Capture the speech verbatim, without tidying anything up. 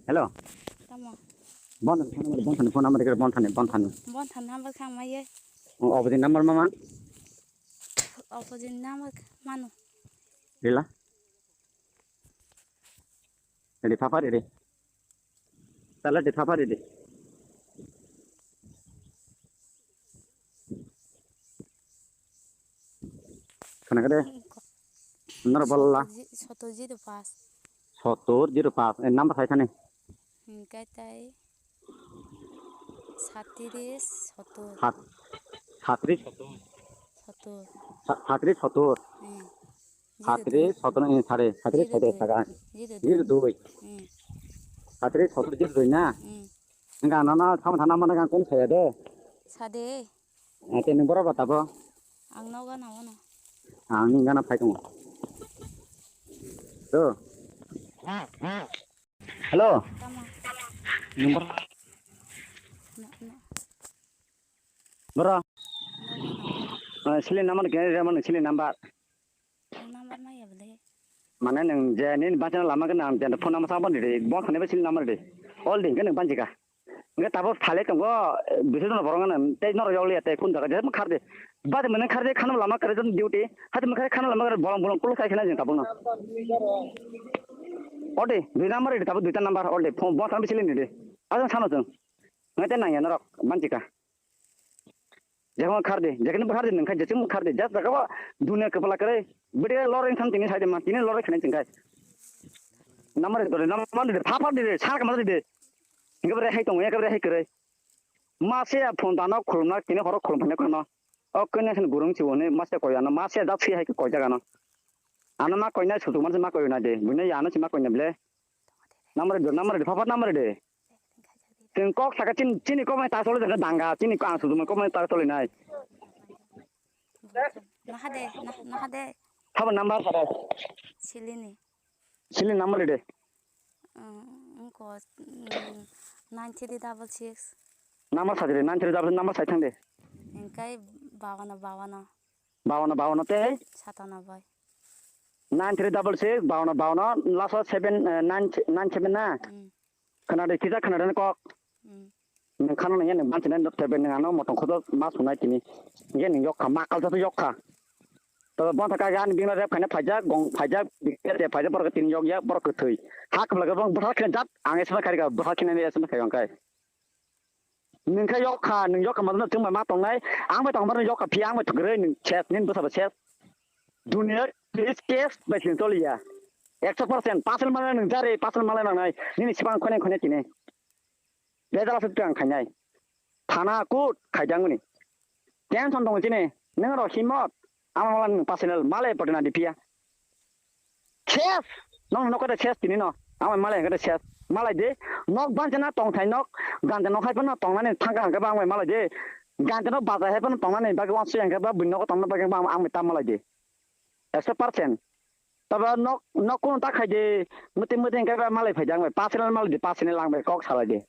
Hello. Tamo. Bonthani phone number, Bonthani phone number, Bonthani, Bonthani. Bonthani number khang maiye. Oh, opposite number mama. Opposite number mano. Rila. Ready, papa, ready. Tala de, papa, ready. Khana kade. Nara balla. Soto zero pas. Soto zero pas. Eh, number hai thani. Hingkai tai. Satris sotor. Sat-, satris sotor. Sotor. Sa-, satris sotor. Hmm. Satris sotor ni sare, satris sotor saka. Zero dui. Hmm. Satris sotor zero dui na. Hmm. Enggak, nana sama sana mana kan kon saya de. Sade. Ate nung bora bata bo. Ang no gana wano. Ang ni gana phai tongo. To. Hello. Tamo. Number. No, no. Bro. No, no, no. Ah, sili number kene re man sili number. Ang number ma ya bole. Mane nang je ni bachana lama ke nang je phone number sa ban de. Bon phone ba sili number de. All din ke nang ban jika. Nge tabo phale tongo, bisu no borong na te noro yoli te kun jaga je khar de. Bade mane khar de khanam lama kare jon duty. Hade mane khare khanam lama kare bolong bolong kulo sai khana jeng tabung na. Ode, dui number ide tabo duita number ode phone bo sambi silin ide. Ajang sano jeng. Ngai te nang ya norok banchika. Jekon khar de, jekon khar de nang kha jechung khar de. Jat jaga ba dunia kepala kare. Bide loreng tham tini sai de ma tini loreng khane jeng kai. Number ide number de pha pha de sa ka ma de. Ngai bre hai tong ya bre hai kare. Ma se ya phone dano khulumna tini horo khulum phane kono. O kene sen gurung si wone ma se koyano ma se jak si hai koi jagano. Ano ma koina sutu man se ma koina de. Buine ya ano se ma koina ble. Number de number de papa number de. Teng kok saka chin chini kok mai ta sole danga chini ko ang sutu kok mai ta sole nai. Nahade, nah-, nahade. Papa number saka. Silini. Sili number de. Wngko, mm, nine three double six. Number sa de, nine three double number sa thang de. Engkai bawano, bawano. Bawano, bawano te? Satanoboi. Nine three double six, bawano, bawano, last seven, eh, nine, nine seven na? Mm. Khana de, kisa khana de kok. Mm. Nung khana nung ya nung banchina nung tebe nung ano motong khodo ma sunai tini. Ye nung yokha, ma kal jato yokha. To bon thaka gan bingla rep khaina phaijak, gong phaijak, bikte phaijak, borok tin yok ya, borok kwthwi. Ha kabla gabang bwthar khen jat, ang esma kari ka bwthar khen esma kari angkai. Nung kha yokha, nung yokha ma tong ma tongnai, ang bai tong ma yokha phi, ang bai thogre nung chet, nin bwsa ba chet. Dunia is case bai sin toliya. Ekso percent, pasal malai nung jare, pasal malai nang nai, nini sibang khone khone tini. Bejala se twang khainai. Thana kut khaidangmani. Tension tongo chini. Nang ro himot. Ama mala nang personal male pore na dipia. Ses. Nong nok kata ses tini no. Ama male kata ses. Malai de. Nok banjana tong thai nok. Ganja nok hai pano tong nani thangka hangka bang malai de. Ganja nok bazai hai pano tong nani bagi wan suyang ka ba bun nok tong na bagi bang ang tam malai de. Ekso percent. Taba nok, nok kuno ta khai de, muti muti hingke ba malai phai de ang bai, personal malai de, personal ang bai kok salai de.